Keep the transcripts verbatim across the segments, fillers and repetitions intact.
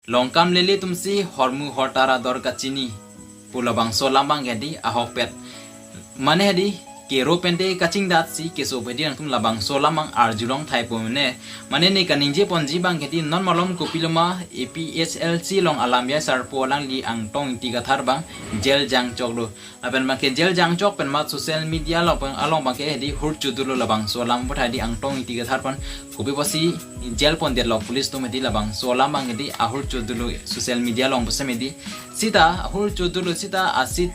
Longkam lele tumsi hormu hortar ador kachini pu labangso alam abang ke hedi ahokpet. Mane hedi kero pente kachingdatsi keso pu hedi nangtum labangso alam abang arjulong thai pu mene. Mane ne kaningje ponji abang ke hedi non malom kopiloma A P H L C along alam ya sarpo alangli Angtong Ingti Kathar abang jail jangchok do. Lapen abang ke jail jangchok pen mat social media along abang, along abang ke hedi hurchu dolo labangso alam puthot hedi Angtong Ingti Kathar aphan kopi pusi jail pondet lo police atum hedi labangso alam abang hedi ahurchu dolo social media along pusitame hedi. Sita ahurchu dolo sita asit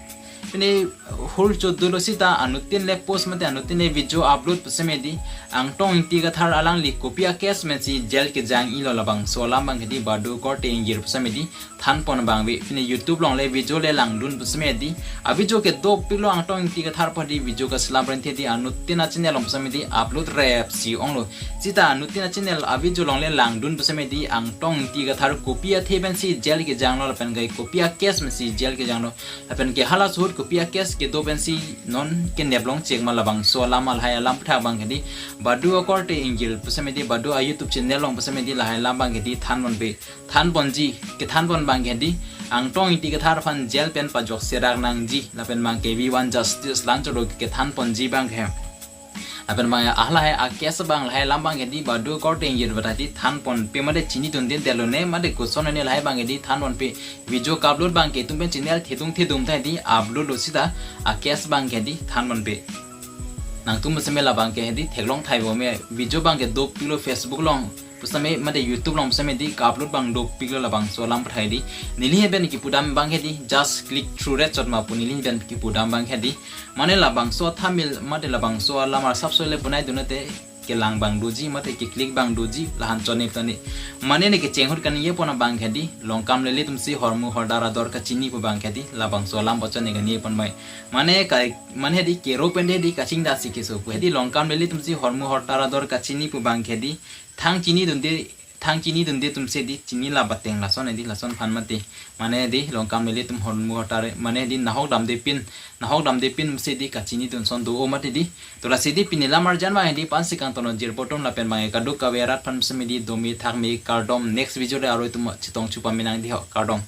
pine hurchu dolo sita anuttin le post mate anuttin le video upload pusitame hedi Angtong Ingti Kathar alangli kopi a case pensi jail kejang-i lo labangso alam abang hedi badu korte ingjir pusitame hedi than pon abang ave. Pine YouTube along le video le langdun pusitame hedi avideo ke dopiklo Angtong Ingti Kathar aphan hedi video kaselam renthe hedi anuttin a channel along pusitame hedi upload repsi onglo. Sita anuttin a channel avideo along le langdun pusitame hedi Angtong Ingti Kathar kopi athe pensi jail kejang lo lapen ke kopi a case pensi jail kejang lo. Lapen ke hala suhut kopi a case kedo pensi non ke neplong chek ma labangso alam alhai alam puthot abang ke hedi badu akorte ingjir pusitame hedi badu a YouTube channel along pusitame hedi lahai alam abang ke hedi than ponpe. Than ponji, kethan pon abang ke hedi Angtong Ingti Kathar aphan jail pen pajok serak nangji lapen abang ke we want justice, la-an choro kethan ponji abang ke. Lapen abang halahai a case abang lahai alam abang ke hedi badu korte ingjir puthot hedi than ponpe mate chinidunde detlo ne mate koson ne lahai abang ke hedi than ponpe. Video ka-upload abang ke itum pen channel thedung thedung ta hedi upload lo sita a case abang ke hedi than ponpe. Nangtum pusitame labang ke hedi theklong thai bom e, video abang ke dopiklo Facebook along pusitame mate YouTube along pusitame hedi ka-upload abang dopiklo labangso alam puthot hedi. Neli pen kipudam abang hedi just click through ret chot ma pu neli pen kipudam abang hedi. Mane labangso thumbnail mate labangso alam arsapso le bonai dunte kelang abang doji mate ke-click abang doji la-an chot ne tane. Mane ne kecheng ahut kaningje pon abang ke hedi Longkam lele tumsi hormu hortar ador kachini pu abang ke hedi labangso alam bochon ne kaningje pon bai. Mane kai mane hedi kero pente hedi kachingdatsi keso pu hedi Longkam lele tumsi hormu hortar ador kachini pu abang ke hedi thang chinidunde thang chinidunde tumsi hedi chini la bateng lason hedi lason aphan mate. Mane hedi Longkam lele tum hormu hortar mane hedi nahok damde pin nahok damde pin pusi hedi kachinidun ason do-o mate hedi. To lasi hedi pini alam arjan abang hedi la-ansi kangton jirpo atum lapen abang kadokave arat aphan pusitame hedi dome thakme kardom, next video le aroi atum chetong chupame nang hedi ho kardom.